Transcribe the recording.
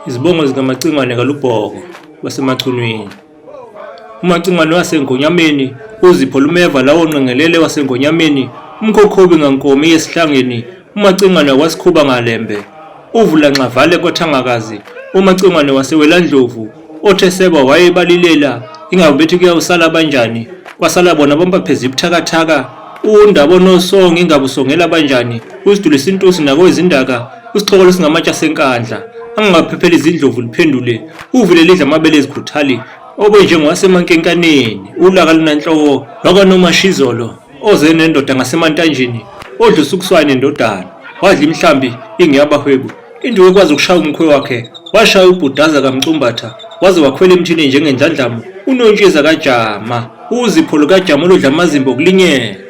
Izibongo zikaMacingwane kaLubhoko waseMachunwini. UMacingwane waseNgonyameni, uZipho Lumeva lawo Nqengelele waseNgonyameni, uMkhokhobi ngaNkomi yesihlangeni, uMacingwane wakwaSikhuba ngaLembe, uVula Nxavale kwaThangakazi, uMacingwane waseWelandlovu, othe seba wayebalilela ingabe bethi kuyawusala banjani, kwasala bona bampapheza ibuthakathaka, uNdaba onosongo ingabe usongela banjani, uSiduli Sintusi nakowezindaka, usixhokolo singamatshe aseNkandla, angangaphepheli izindlovu liphendule, uvule lidla amabele ezikhuthali, obe njengowasemankenkaneni, ulaka lunanhloko lwakwaNomashizolo, oze nendoda ngasemantanjeni, odla usukuswayo nendodana, wadla imihlambi ingeyabahwebu, induku ekwazi ukushaya umkhwe wakhe, washaya ubhudaza kaMcumbatha, waze wakhwela emthini njengendlandlamu, unontshiza kaJama, uzipho lukaJama oludla amazimba okulinyelwa.